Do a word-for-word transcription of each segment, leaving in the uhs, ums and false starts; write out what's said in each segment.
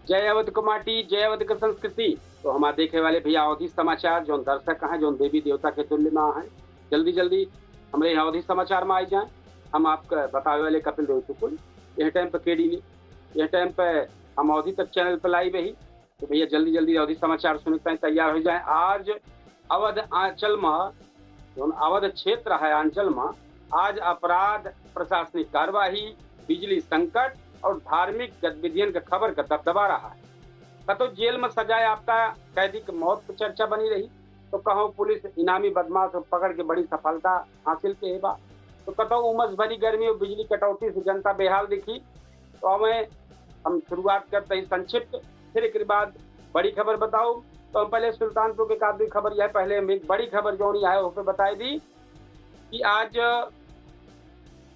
जय अवध क माटी, जय अवध क संस्कृति। तो हमार देखे वाले भइया अवधी समाचार, जौन दर्शक हैं, जौन देवी देवता के तुल्य मा हैं, जल्दी जल्दी हमरे यहाँ अवधी समाचार मा आई जाएँ। हम आपका बतावे वाले कपिल देव शुक्ल। यह टाइम पे केडी न्यू-, यह टाइम पे हम अवधी तक चैनल पे लाइव ही। तो भइया जल्दी जल्दी अवधी समाचार सुने के ताईं तैयार हो जाएँ। आज अवध आंचल मा, जौन अवध क्षेत्र है आंचल मा, आज अपराध, प्रशासनिक कार्यवाही, बिजली संकट और धार्मिक गतिविधियन के खबर का दबदबा रहा है। कतौ जेल मा सजायाफ्ता कैदी के मौत पर चर्चा बनी रही, तो कहूँ पुलिस इनामी बदमाश को पकड़ के बड़ी सफलता हासिल के बा, तो कतौ उमस भरी गर्मी और बिजली कटौती से जनता बेहाल दिखी। तो हमें हम शुरुआत करते ही संक्षिप्त, फिर एक बाद बड़ी खबर बताओ। तो हम पहले सुल्तानपुर के एक आध खबर, यह पहले हम एक बड़ी खबर जौन यह है, उस पर बताई दी कि आज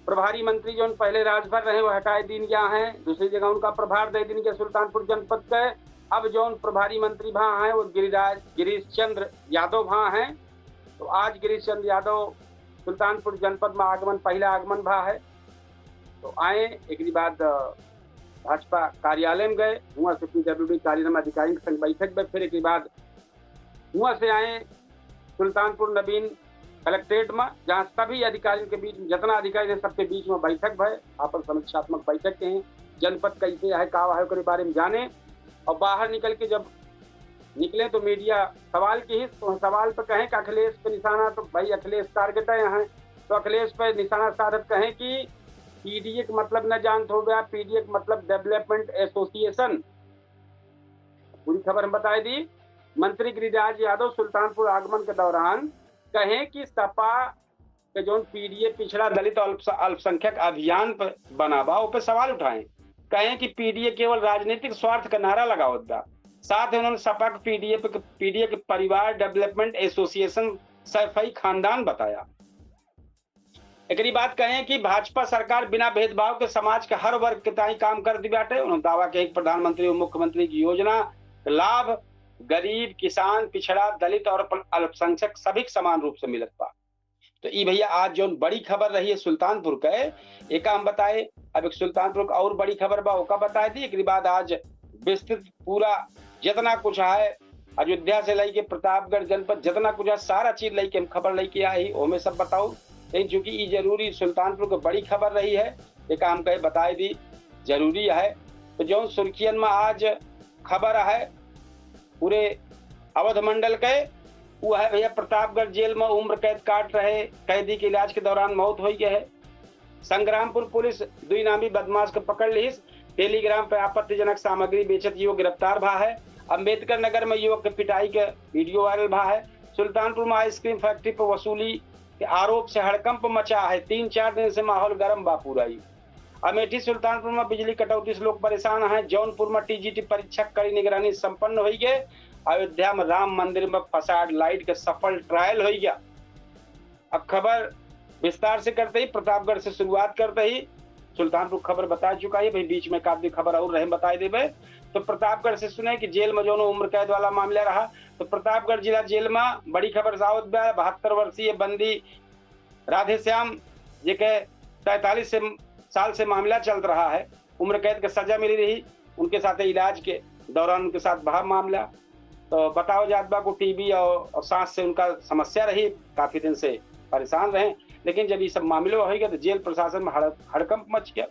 प्रभारी मंत्री जौन पहले राजभर रहे, वो हटाए दीन गया है, दूसरी जगह उनका प्रभार दे दीन गया सुल्तानपुर जनपद के। अब जौन प्रभारी मंत्री भा हैं, वो गिरिराज, गिरीश चंद्र यादव भा हैं। तो आज गिरीश चंद्र यादव सुल्तानपुर जनपद मा आगमन, पहला आगमन भा है। तो आए, एक बाद, अ, भाजपा कार्यालय मा गए, हुआँ से पीडब्ल्यूडी कार्यालय मा अधिकारियन के संग बैठक भए, फिर एक बाद हुआँ से आए सुल्तानपुर नवीन कलेक्ट्रेट मा, जहाँ सभी अधिकारियन के बीच, जितना अधिकारी रहे, सबके बीच मा बैठक भए, आपन समीक्षात्मक बैठक के हैं, जनपद कैसे है, का है, ओकरे बारे मा जाने। और बाहर निकल के जब निकले तो मीडिया सवाल किहिस, तो सवाल पे कहें कि अखिलेश पे निशाना, तो भाई अखिलेश टारगेट है यहाँ, तो अखिलेश पे निशाना साधत कहें कि पीडीए के मतलब न जानत हो गया, पीडीए के मतलब डेवलपमेंट एसोसिएशन। पूरी खबर हम बताए दी। मंत्री गिरिराज यादव सुल्तानपुर आगमन के दौरान कहें कि सपा के जौन पीडीए पिछड़ा दलित अल्प-, अल्पसंख्यक अभियान पर बना बा, ओपे सवाल उठाएं। कहें कि पीडीए केवल राजनीतिक स्वार्थ का नारा लगावत बा। साथ ही उन्होंने सपा के पीडीए पे, पीडीए के परिवार डेवलपमेंट एसोसिएशन सैफई खानदान बताया। एकरी बाद कहें कि भाजपा सरकार बिना भेदभाव के समाज के हर वर्ग के ताईं काम करती बाटे। उन्होंने दावा किया कि प्रधानमंत्री और मुख्यमंत्री की योजना के लाभ गरीब, किसान, पिछड़ा, दलित और अल्प-, अल्पसंख्यक सभी के समान रूप से मिलत बा। तो ई भइया आज जौन बड़ी खबर रही है सुल्तानपुर के, एका हम बताए। अब एक सुल्तानपुर के और बड़ी खबर बा, ओका बताए दी। एकरी बाद आज विस्तृत पूरा जितना कुछ है, अयोध्या से लेके प्रतापगढ़ जनपद, जितना कुछ है, सारा चीज लेके हम खबर लेके आई, ओमे सब बताओ। लेकिन चूंकि ई जरूरी सुल्तानपुर के बड़ी खबर रही है, एका हम कहे बताए दी, जरूरी है। तो जौन सुर्खियन मा आज खबर है पूरे अवध मंडल के, वो है भइया प्रतापगढ़ जेल मा उम्र कैद काट रहे कैदी के इलाज के दौरान मौत होइ गए है। संग्रामपुर पुलिस दो इनामी बदमाश के पकड़ लिहिस। टेलीग्राम पे आपत्तिजनक सामग्री बेचत युवक गिरफ्तार भा है। अम्बेडकर नगर मा युवक के पिटाई के वीडियो वायरल भा है। सुल्तानपुर मा आइसक्रीम फैक्ट्री पर वसूली के आरोप से हड़कंप मचा है। तीन चार दिन से माहौल गरम बा पूरा ही। अमेठी सुल्तानपुर मा बिजली कटौती से लोग परेशान हैं। जौनपुर मा टीजीटी परीक्षा कड़ी निगरानी संपन्न होइ गए। अयोध्या मा राम मंदिर मा फसाड लाइट के सफल ट्रायल होइ गया। अब खबर विस्तार से करते ही, प्रतापगढ़ से शुरुआत करते ही, सुल्तानपुर खबर बता चुका है भाई, बीच मा एक आध खबर और रहे, बताए देबे। तो प्रतापगढ़ से सुने कि जेल मा जौन उम्र कैद वाला मामला रहा, तो प्रतापगढ़ जिला जेल मा बड़ी खबर आवत बा। बहत्तर वर्षीय बंदी राधेश्याम, जेके तैंतालीस से, साल से मामला चलत रहा है, उम्र कैद के सजा मिली रही, उनके साथ इलाज के दौरान उनके साथ भा मामला। तो बताओ जात बा को टीबी और, और सांस से उनका समस्या रही, काफी दिन से परेशान रहे, लेकिन जब ये सब मामले होइ गए तो जेल प्रशासन मा हड़-, हड़कंप मच गया।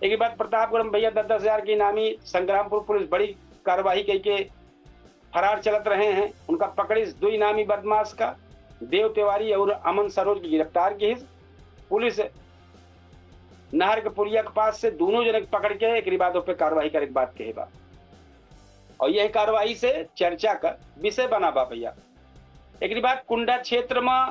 एकरी बाद प्रतापगढ़ मा भइया दस दस हजार के इनामी संग्रामपुर पुलिस बड़ी कार्रवाई कइके फरार चलत रहे हैं। उनका पकड़िस दो इनामी बदमाश का, देव तिवारी और अमन सरोज के गिरफ्तार किहिस। पुलिस नहर के पुलिया के पास से दोनों जने के पकड़ के एकरी बाद ओपे कार्रवाई करे के बात कहे बा। और यह कार्रवाई से चर्चा का विषय बना बा भइया। एकरी बाद कुंडा क्षेत्र मा,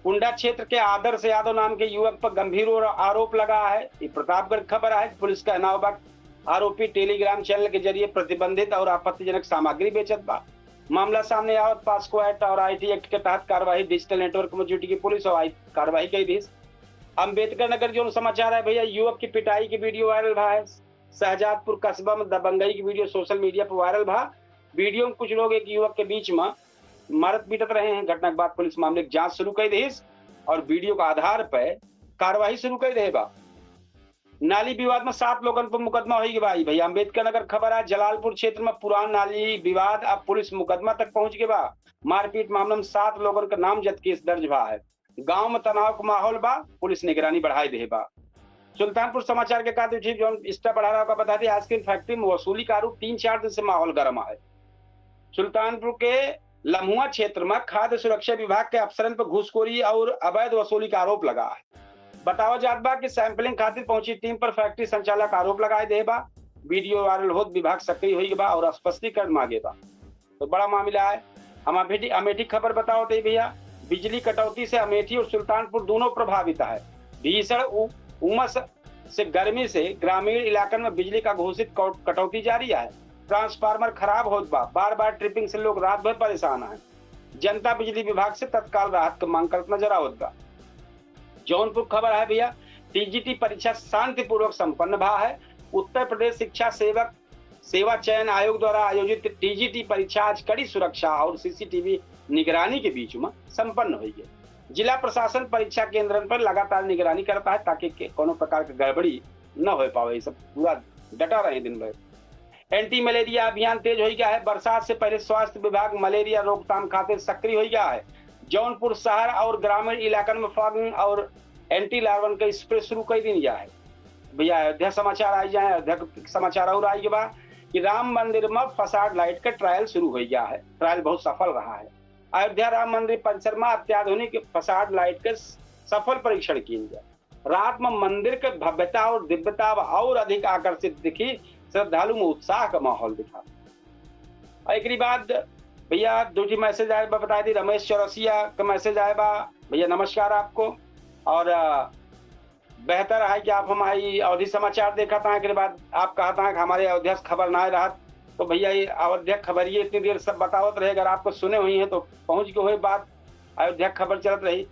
कुंडा क्षेत्र के आदर्श यादव नाम के युवक पर गंभीर और आरोप लगा है। ये प्रतापगढ़ खबर है। पुलिस का कहना बा, आरोपी टेलीग्राम चैनल के जरिए प्रतिबंधित और आपत्तिजनक सामग्री बेचत बा। मामला सामने आवत पास्को एक्ट और आईटी एक्ट के तहत कार्यवाही डिजिटल नेटवर्क मा जुटी की पुलिस और आई-, कार्यवाही कई दिहिस। अम्बेडकर नगर जौन समाचार है भइया, युवक की पिटाई की वीडियो वायरल भा है। शहजादपुर कस्बा मा दबंगई की वीडियो सोशल मीडिया पर वायरल भा। वीडियो मा कुछ लोग एक युवक के बीच मा मारत पीटत रहे हैं। घटना के बाद पुलिस मामले की जांच शुरू कर दिहिस और वीडियो के आधार पर कार्रवाई शुरू कर दे बा। नाली विवाद में सात लोगन पर मुकदमा होइ गए बा। ई भैया अम्बेडकर नगर खबर है, जलालपुर क्षेत्र में पुरान नाली विवाद अब पुलिस मुकदमा तक पहुंच गए बा। मारपीट मामला में सात लोगन का नामजद केस दर्ज भा है। गांव में तनाव का माहौल बा, पुलिस निगरानी बढ़ाई दे बा। सुल्तानपुर समाचार के का दीजिए, जौन Insta बढ़ा रहा का बता दी, आइसक्रीम फैक्ट्री में वसूली का आरोप, तीन चार दिन से माहौल गर्म है। सुल्तानपुर के लम्हुआ क्षेत्र में खाद्य सुरक्षा विभाग के अफसरन पर घूसखोरी और अवैध वसूली का आरोप लगा है। बतावा जात बा कि सैंपलिंग खातिर पहुंची टीम पर फैक्ट्री संचालक आरोप लगाए दे बा। वीडियो वायरल होत विभाग सक्रिय होई बा और स्पष्टीकरण मांगे बा। तो बड़ा मामला है। हम अमेठी, अमेठी खबर बताओ तो भैया, बिजली कटौती से अमेठी और सुल्तानपुर दोनों प्रभावित है। भीषण उ-, उमस से गर्मी से ग्रामीण इलाकन में बिजली का घोषित कौ-, कटौती जारी है। ट्रांसफार्मर खराब होत बा, बार बार ट्रिपिंग से लोग रात भर परेशान है। जनता बिजली विभाग से तत्काल राहत के मांग करत नजर आवत बा। जौनपुर खबर है भैया, टीजीटी परीक्षा शांतिपूर्वक संपन्न भा है। उत्तर प्रदेश शिक्षा सेवक सेवा चयन आयोग द्वारा आयोजित टीजीटी परीक्षा आज कड़ी सुरक्षा और सीसीटीवी निगरानी के बीच में संपन्न हुई है। जिला प्रशासन परीक्षा केंद्रन पर लगातार निगरानी करता है ताकि के-, कोनो प्रकार के गड़बड़ी न हो पावे। ये सब पूरा डटा रहे दिन भर। एंटी मलेरिया अभियान तेज हो गया है। बरसात से पहले स्वास्थ्य विभाग मलेरिया रोकथाम खातिर सक्रिय हो गया है। जौनपुर शहर और ग्रामीण इलाकन में फॉगिंग और एंटी लार्वन का स्प्रे शुरू कर दी गया है। भैया अयोध्या समाचार आई जाए, अयोध्या के समाचार और आई के बा कि राम मंदिर में फसाड लाइट का ट्रायल शुरू हो गया है। ट्रायल बहुत सफल रहा है। अयोध्या राम मंदिर परिसर में अत्याधुनिक फसाड लाइट के सफल परीक्षण किया गया। रात में मंदिर के भव्यता और दिव्यता अब और अधिक आकर्षित दिखी, श्रद्धालु में उत्साह का माहौल दिखा। और एकरी बाद भैया दो ठी मैसेज आए बा, बता दी, रमेश चौरसिया का मैसेज आए बा, भैया नमस्कार आपको, और अ, बेहतर है कि आप हमारी अवधी समाचार देखा था, एकरे बाद आप कहा था कि हमारे अयोध्या से खबर ना आए रहत, तो भैया ये अयोध्या खबर ये इतनी देर सब बतावत रहे, अगर आपको सुने हुई है तो पहुंच गए हुए बात, अयोध्या खबर चलत रही।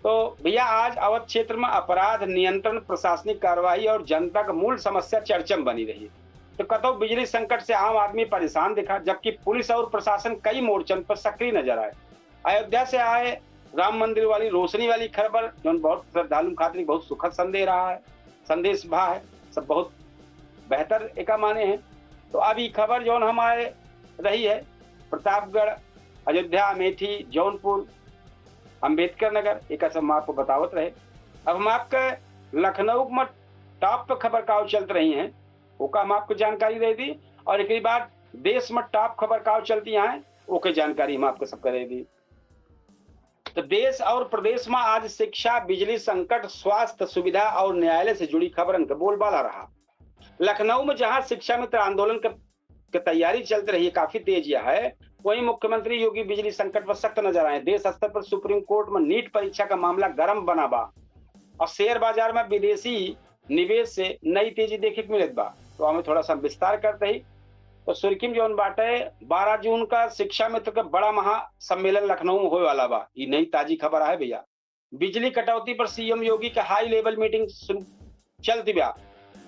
तो भैया आज अवध क्षेत्र में अपराध नियंत्रण, प्रशासनिक कार्रवाई और जनता का मूल समस्या चर्चा में बनी रही। तो कतौ बिजली संकट से आम आदमी परेशान दिखा, जबकि पुलिस और प्रशासन कई मोर्चन पर सक्रिय नजर आए। अयोध्या से आए राम मंदिर वाली रोशनी वाली खबर, जौन बहुत श्रद्धालु खातिर बहुत सुखद संदेश रहा है, संदेश भा है, सब बहुत बेहतर एका माने हैं। तो अब ये खबर जौन हम आए रही है प्रतापगढ़, अयोध्या, अमेठी, जौनपुर, अम्बेडकर नगर, एका सब हम आपको बतावत रहे। अब हम आपके लखनऊ में टॉप पे खबर का चलत रही हैं, ओका हम आपको जानकारी दे दी, और एकरी बाद देश में टॉप खबर का चलती हैं, ओके जानकारी हम आपको सबके दे दी। तो देश और प्रदेश में आज शिक्षा, बिजली संकट, स्वास्थ्य सुविधा और न्यायालय से जुड़ी खबरन के बोलबाला रहा। लखनऊ में जहां शिक्षा मित्र आंदोलन के, के तैयारी चलत रही, काफी तेज यह है, वहीं मुख्यमंत्री योगी बिजली संकट पर सख्त नजर आए। देश स्तर पर सुप्रीम कोर्ट में नीट परीक्षा का मामला गर्म बना बा और शेयर बाजार में विदेशी निवेश से नई तेजी देखे के मिलत बा। तो हमें थोड़ा सा विस्तार करते ही, तो सुर्खी में जौन बाटे, बारह जून का शिक्षा मित्र का बड़ा महासम्मेलन लखनऊ में होए वाला बा। ई नई ताजी खबर है भैया। बिजली कटौती पर सीएम योगी का हाई लेवल मीटिंग शुरू चलती बा।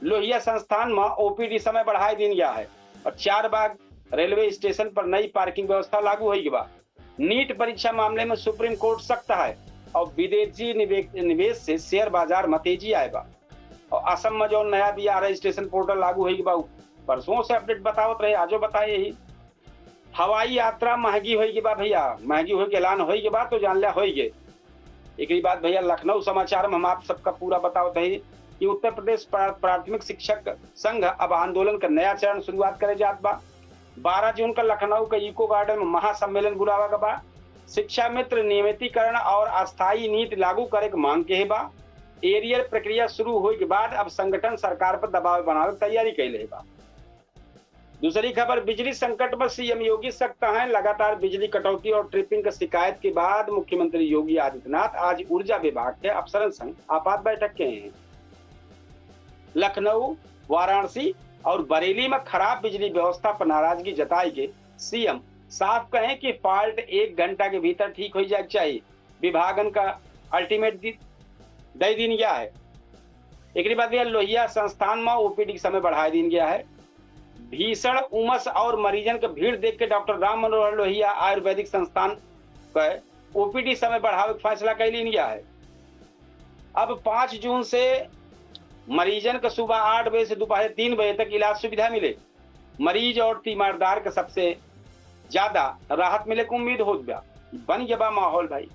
लोहिया संस्थान में ओपीडी समय बढ़ाए दीन गया है और चार बाग रेलवे स्टेशन पर नई पार्किंग व्यवस्था लागू होई बा। नीट परीक्षा मामले में सुप्रीम कोर्ट सख्त है और विदेशी निवे-, निवेश से शेयर बाजार में तेजी आए बा। और असम में जौन नया बीआरआई स्टेशन पोर्टल लागू होई बा, उ परसों से अपडेट बतावत रहे, आजो बताए यही। हवाई यात्रा महंगी होई के बा भैया, महंगी होई के ऐलान होई के बा, तो जान लिया होई के। एकरी बाद भैया लखनऊ समाचार में हम आप सबका पूरा बतावत है कि उत्तर प्रदेश प्रा-, प्राथमिक शिक्षक संघ अब आंदोलन का नया चरण शुरुआत करे जात बा। बारह जून का लखनऊ के इको गार्डन में महासम्मेलन बुलावा गवा बा। शिक्षा मित्र नियमितीकरण और अस्थायी नीति लागू करे के मांग के बा। एरियल प्रक्रिया शुरू होए के बाद अब संगठन सरकार पर दबाव बनावे के तैयारी कैले बा। दूसरी खबर, बिजली संकट पर सीएम योगी सख्त हैं। लगातार बिजली कटौती और ट्रिपिंग की शिकायत के बाद मुख्यमंत्री योगी आदित्यनाथ आज ऊर्जा विभाग के अफसरन संग आपात बैठक के हैं। लखनऊ, वाराणसी और बरेली में खराब बिजली व्यवस्था पर नाराजगी जताई के सीएम साफ कहें कि फॉल्ट एक घंटा के भीतर ठीक हो जाए के चाहिए। विभागन का अल्टीमेट दे दीन गया है। एकरी बाद भैया लोहिया संस्थान में ओपीडी के समय बढ़ाए दीन गया है। भीषण उमस और मरीजन के भीड़ देख के डॉक्टर राम मनोहर लोहिया आयुर्वेदिक संस्थान के ओपीडी समय बढ़ावे के फैसला कर लीन गया है। अब पाँच जून से मरीजन के सुबह आठ बजे से दोपहर तीन बजे तक इलाज सुविधा मिले। मरीज और तीमारदार के सबसे ज्यादा राहत मिले के उम्मीद होत बा। बन गया बा माहौल भाई,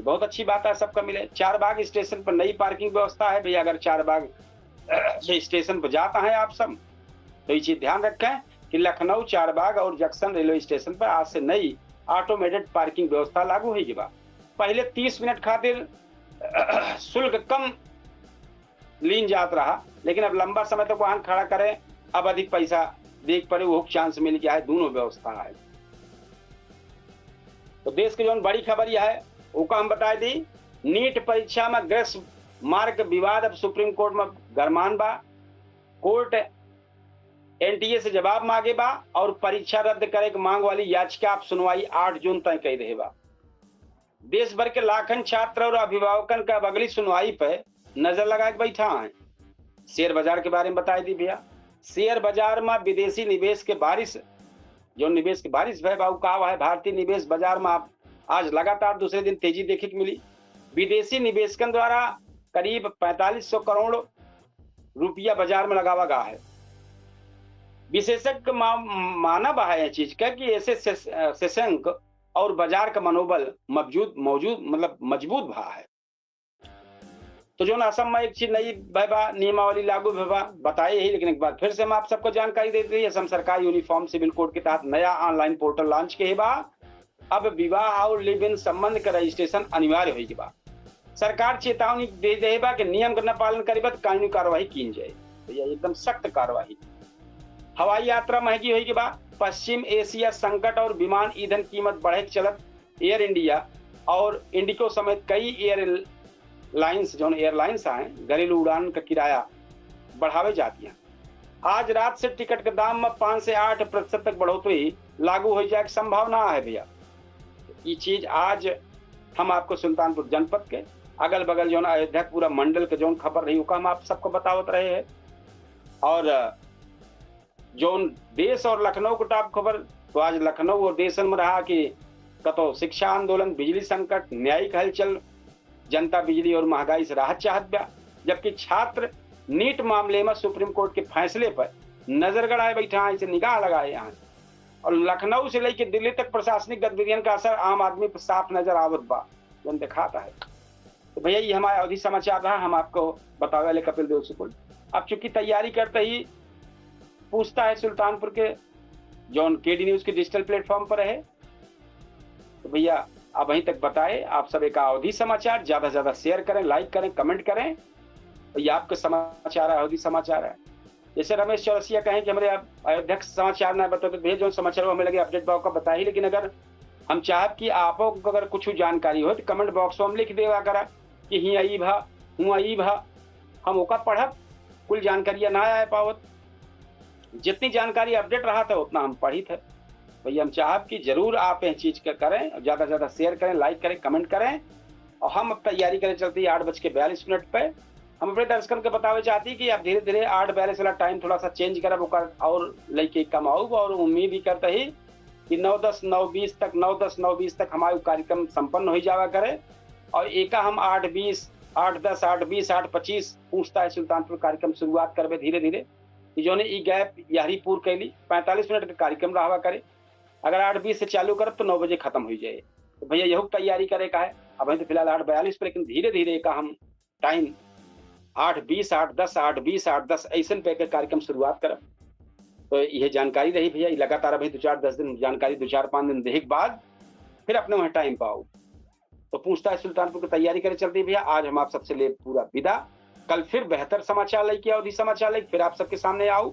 बहुत अच्छी बात है, सबका मिले। चारबाग स्टेशन पर नई पार्किंग व्यवस्था है भैया। अगर चारबाग स्टेशन पर जाता है आप सब, तो ये चीज ध्यान रखें कि लखनऊ चारबाग और जंक्शन रेलवे स्टेशन पर आज से नई ऑटोमेटेड पार्किंग व्यवस्था लागू होई बा। पहले तीस मिनट खातिर शुल्क कम लीन जात रहा, लेकिन अब लंबा समय तक वाहन खड़ा करे, अब अधिक पैसा देख पड़े, वो चांस मिल गया है। दोनों व्यवस्था है। तो देश के जौन बड़ी खबर यह है, ओका हम बताए दी, नीट परीक्षा में ग्रेस मार्क विवाद अब सुप्रीम कोर्ट में गरमान बा। कोर्ट एनटीए से जवाब मांगे बा और परीक्षा रद्द करे के मांग वाली याचिका अब सुनवाई आठ जून तय कई रहे बा। देश भर के लाखन छात्र और अभिभावकन का अब अगली सुनवाई पे नजर लगा के बैठा है। शेयर बाजार के बारे में बताई दी भैया, शेयर बाजार में विदेशी निवेश के बारिश, जो निवेश के बारिश भय बा, उ का है, भारतीय निवेश बाजार में आप आज लगातार दूसरे दिन तेजी देखे के मिली। विदेशी निवेशकन द्वारा करीब पैंतालीस सौ करोड़ रुपया बाजार में लगावा गा है। विशेषज्ञ मा-, माना बा है यह चीज का कि ऐसे सेस-, अ, सेशंक और बाजार का मनोबल मौजूद, मौजूद, मतलब मजबूत भा है। तो जौन असम में एक चीज नई भय बा, नियमावली लागू भय बा, बताए ही, लेकिन एक बार फिर से हम आप सबको जानकारी देते हैं, असम सरकार यूनिफॉर्म सिविल कोड के तहत नया ऑनलाइन पोर्टल लॉन्च के बा। अब विवाह और लिव इन संबंध का रजिस्ट्रेशन अनिवार्य होई के बा। सरकार चेतावनी दे दे बा कि नियम का न पालन करे बा तो कानूनी कार्रवाई कीन जाए। तो यह एकदम सख्त कार्रवाई। हवाई यात्रा महंगी होई के बा। पश्चिम एशिया संकट और विमान ईंधन कीमत बढ़े के चलत एयर इंडिया और इंडिगो समेत कई एयरलाइंस, जौन एयरलाइंस आए, घरेलू उड़ान का किराया बढ़ावे जाती हैं। आज रात से टिकट के दाम में पाँच से आठ प्रतिशत तक बढ़ोतरी लागू हो जाए की संभावना है भैया। ये चीज आज हम आपको सुल्तानपुर जनपद के अगल बगल जौन अयोध्या के पूरा मंडल के जौन खबर रही, ओका हम आप सबको बतावत रहे हैं। और जौन देश और लखनऊ को टॉप खबर, तो आज लखनऊ और देशन में रहा कि कतो शिक्षा आंदोलन, बिजली संकट, न्यायिक हलचल, जनता बिजली और महंगाई से राहत चाहत बा, जबकि छात्र नीट मामले में सुप्रीम कोर्ट के फैसले पर नजर गड़ाए बैठा हैं, इसे निगाह लगाए हैं। और लखनऊ से लेके दिल्ली तक प्रशासनिक गतिविधियन का असर आम आदमी पर साफ नजर आवत बा, जौन दिखाता है। तो भैया, ये हमारा अवधी समाचार रहा, हम आपको बतावे वाले कपिल देव शुक्ल। अब चूंकि तैयारी करते ही पूछता है सुल्तानपुर के, जौन केडी न्यूज के डिजिटल प्लेटफॉर्म पर है। तो भैया, अब वहीं तक बताए, आप सब एक अवधी समाचार ज्यादा से ज्यादा शेयर करें, लाइक करें, कमेंट करें, और ये आपके समाचार है, अवधी समाचार है। जैसे रमेश चौरसिया कहें कि हमरे आप अयोध्या के समाचार ना बताओ, तो भैया, जौन समाचार वो हमें लगे अपडेट भाव का बताई, लेकिन अगर हम चाहब कि आपको अगर कुछ जानकारी हो तो कमेंट बॉक्स में हम लिख देवा करा कि हियाँ ई भा, हुआँ ई भा, हम ओका पढ़ब, कुल जानकारियाँ ना आए पावत। जितनी जानकारी अपडेट रहा था उतना हम पढ़ी थे। भैया, हम चाहब कि जरूर आप यह चीज का करें, ज्यादा से ज्यादा शेयर करें, लाइक करें, कमेंट करें। और हम अब तैयारी करें चलते ही आठ बज के बयालीस मिनट पे। हम अपने दर्शकन के बतावे चाहती कि आप धीरे धीरे आठ बयालीस वाला टाइम थोड़ा सा चेंज करब, ओकर और लेके कम आऊब, और उम्मीद ही करते ही कि नौ दस, नौ बीस तक, नौ दस, नौ बीस तक हमारे कार्यक्रम संपन्न हो जावा करे। और एका हम आठ बीस, आठ दस, आठ बीस, आठ पच्चीस पूछता है सुल्तानपुर कार्यक्रम शुरुआत करबे धीरे धीरे। कि जौने ई गैप यारी पूर कैली, पैंतालीस मिनट का कार्यक्रम रहवा करे। अगर आठ बीस से चालू करब तो नौ बजे खत्म हो जाए। तो भैया, यहू तैयारी करे का है। अब तो फिलहाल आठ बयालीस पर, लेकिन धीरे धीरे का हम टाइम आठ बीस, आठ दस, आठ बीस, आठ दस ऐसन पे के कार्यक्रम शुरुआत करब। तो यह जानकारी रही भैया, ई लगातार अभी दो चार, दस दिन जानकारी, दो चार पाँच दिन देहे के बाद फिर अपने वहाँ टाइम पाओ। तो पूछता है सुल्तानपुर की तैयारी करे चलती भैया। आज हम आप सबसे ले पूरा विदा। कल फिर बेहतर समाचार लेके, अवधी समाचार लेके फिर आप सबके सामने आऊ।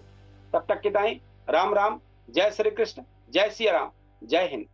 तब तक के दाई राम राम, जय श्री कृष्ण, जय सिया राम, जय हिंद।